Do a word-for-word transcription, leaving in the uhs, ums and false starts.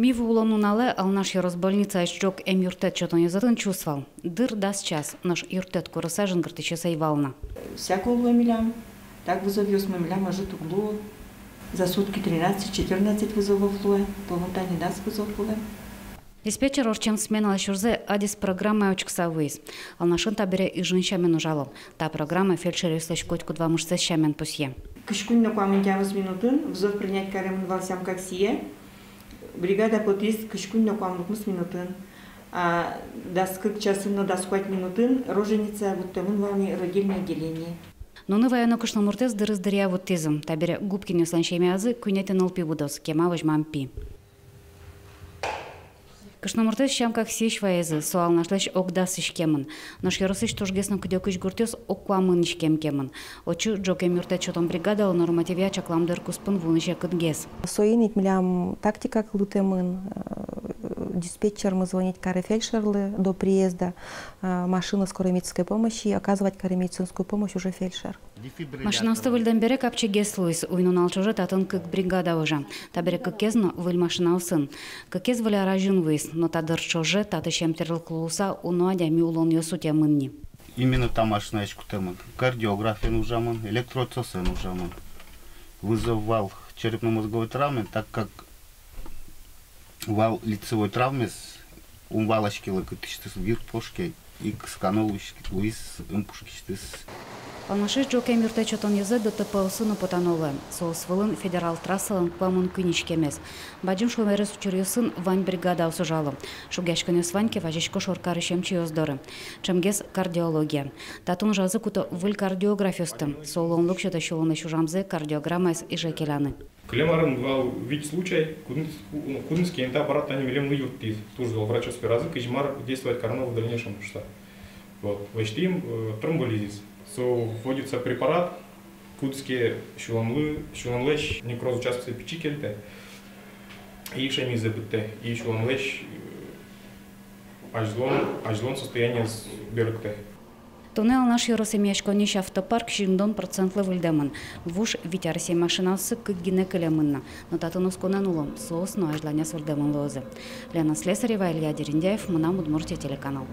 Ми вуылон нуналэ Алнаш ёрос больницаысь ӝог эмъюрттэт сётон ёзэтын чус вал. Дыр дас час, нош юрттэт курыса жингыртӥсьёс ӧй вал на. Всяко луэ милям. Так вызовъёсмы милям ӧжыт уг луо. За сутки тринадцать-четырнадцать вызовов луэ. Толон тани дас вызов луэ. Диспетчер ортчем сменалэсь ужзэ адӟиз, программае учкыса вуиз. Алнашын табере Ижын сямен ужало. Та программа фельдшеръёслэсь котькуд вамышсэс сямен пусъе. Кызь куинь но куамын тямыс минутын вызов принять каремын вал Сям-Каксие. Бригада потӥз кызь куинь но куамын укмыс минутын. А дас кык часын но дас куать минутын Роженица вуттэмын вал ни родильное отделение. Нуны ваёно кышномуртэз дырыз дыръя вуттӥзы. Табере Губкинъёслэн семьязы куинетӥ нылпи будоз, кема возьмам пи. Кышномуртэз Сям-Каксиысь ваизы, со Алнашлэсь ог дас иськемын. Нош ёросысь тужгес но кыдёкысь гуртъёс ог куамын иськем кемын. Отчы ӝог эмъюрттэт сётон бригадалы нормативъя чаклам дыр куспын вуыны секытгес. Соин ик милям тактика кылдытэмын, э, диспетчермы звонить каре фельдшерлы до приезда, э, машина скорой медицинской помощи, оказывать каре медицинскую помощь уже фельдшер. Машинаосты выльдэм бере капчигес луиз, уй-нунал ӵоже татын кык бригада ужа. Табере кыкез но выль машинаосын. Кыкез выль ар азьын вуиз, но та дыр ӵоже татысь эмтӥрлык луыса уно адями улонъёс утемын ни. Именно та машинаысь кутэмын. Кардиографен ужамын, электроотсосэн ужамын. Вызов вал черепно-мозговой травмаен, так как вал лицевой травмаез, ум валаське лыкытысьтыз, вир пошке, и кыскано луиз, луиз ым пушкысьтыз. Алнашысь ӝог эмъюрттэт сётон ёзэт ДТП-осын но потано луэ. Соос вылын федерал трассалэн куамын куинь иськемез. Бадӟым шуомерес учыръёсын вань бригадаос ужало. Шугъяськонъёс вань ке, вазисько шоркарысь эмчиос доры. Ӵемгес кардиология. Татын ужазы куто выль кардиографъёсты. Со улонлык сётэ сюлэмлэсь ужамзэ, кардиограммаез иже келяны. Кылем арын вал вить случай, кудӥз, ну, кудӥз ке ини та аппарат тани милемлы юрттӥз. Туж зол врачъёс веразы, кызьы мар действовать кароно в дальнейшем шуса. Вот. Лэсьтӥм, э, тромболизис. Со вводится препарат, кудӥз ке сюлэмлы, сюлэмлэсь некроз участксэ пичи кельтэ, и ишемизэ быдтэ, и сюлэмлэсь, э, азьлон, азьлон состояниез берыктэ. Туннэ Алнаш ёрос эмъяськонниысь автопарк сизьымдон процентлы выльдэмын. Вуж вить аресъем машинаоссы кык гинэ кылемын на. Но татын осконэн уло, соос но азьланяз выльдэмын луозы. Лена Слесарева, Илья Дерендяев, «Мынам Удмуртие» телеканал.